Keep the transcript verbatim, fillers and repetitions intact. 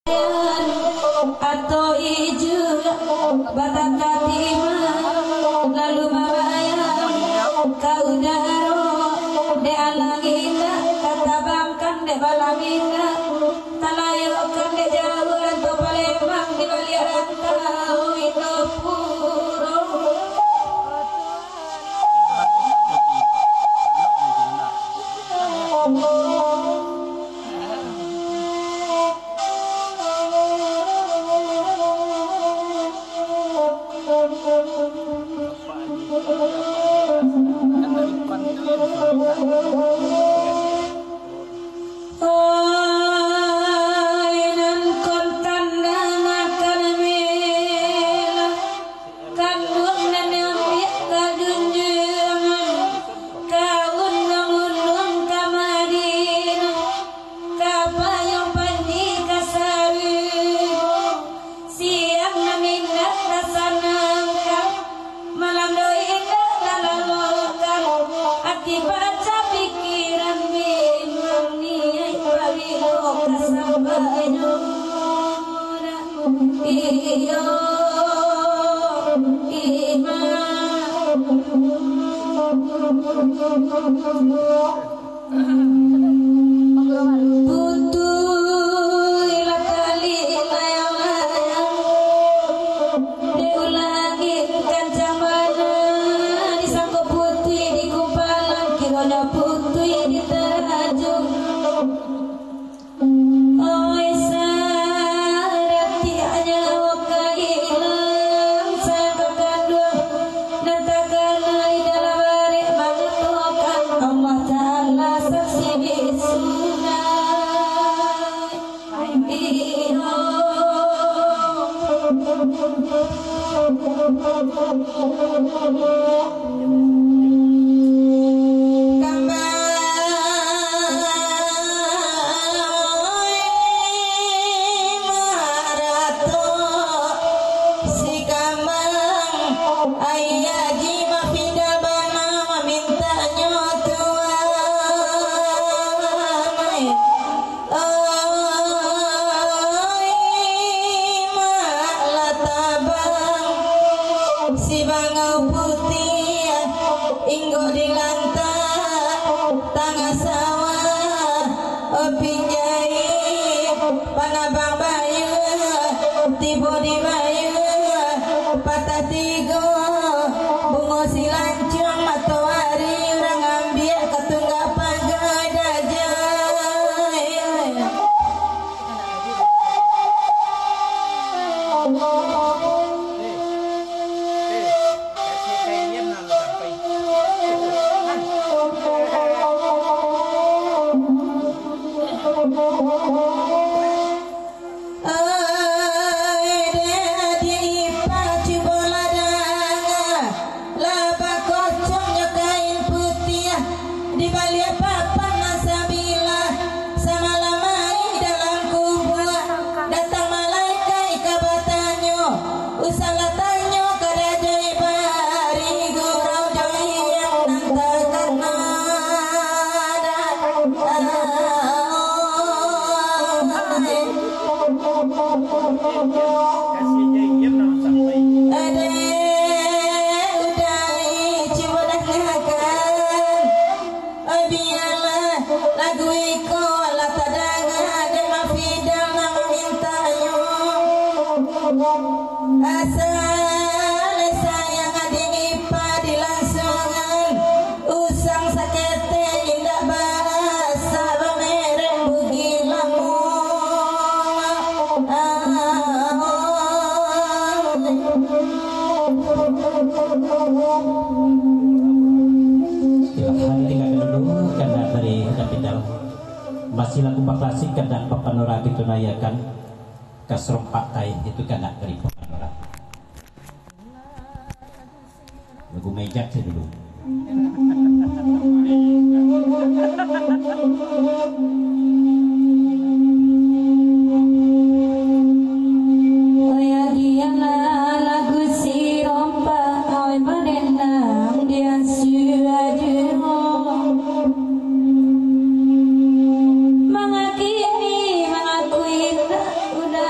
Atau ijua batangka timah, lalu mambayang ka udaro, dek alang indak tatabangkan, dek balam indak talayokkan, dek jauah rantau Palembang di baliak rantau Indopuro. Oi, nan kon tandangakan mila, kanduang nan ambiak ka junjuangan, ka unduang-unduang ka Madinah, ka payuang panji ka sarugo. Siang nan indak tasanangkan, malam do indak talalokan, ati baca pikiran bimbang, niaik pabilo ka sambahnyo. Iyo, iman. Putuih lah tali layang-layang, dek ulah angin kancang bana, disangko putuih di gumpalan, kironyo putuih di tarajung. Oi, saratik nyawa ka ilang, sayang ka kanduang, nan takana di dalam arek mangatokan, Allah Ta'ala saksi bisunai. Iyo. Kambang, oi, marato si kambang, ayah Haji Mafidal bana mamintanyo tuan. Oi, mak lah tabang, si bangau putiah, inggok di lantak, tangah sawah, opin jahit, pangabang bayu, tibo di bayu, patah tigo, bungo silancuang, matoari urang ambiak, ka tunggak paga dajal. Ai, dek adiak ipar, cubolah danga, lah bakocong nyo kain putiah, di baliak papan nan sabilah, samalam ari dalam kubua, datang malaikat ka batanyo, usahlah tanyo karajo ibari gurau jo iyang nan takana. Ade, udai, cubo dangakan. Bialah lagu iko lah tadanga dek Mafidal nan mamintanyo. Asal sayang adiak ipar dilangsuangan, usang saketek indak basa bamerek bugi lamo. Silahkan tinggalkan dulu kandak dari Kapindal. Masih lagu baklasik kandak bapanora ditunaiakan ka Serompak Taih itu kandak dari bapanora. Lagu mejak saya dulu. Oi, agiahlah lagu Serompak, oi, barendang di asua juo. Mangakini, mangakui indak, udah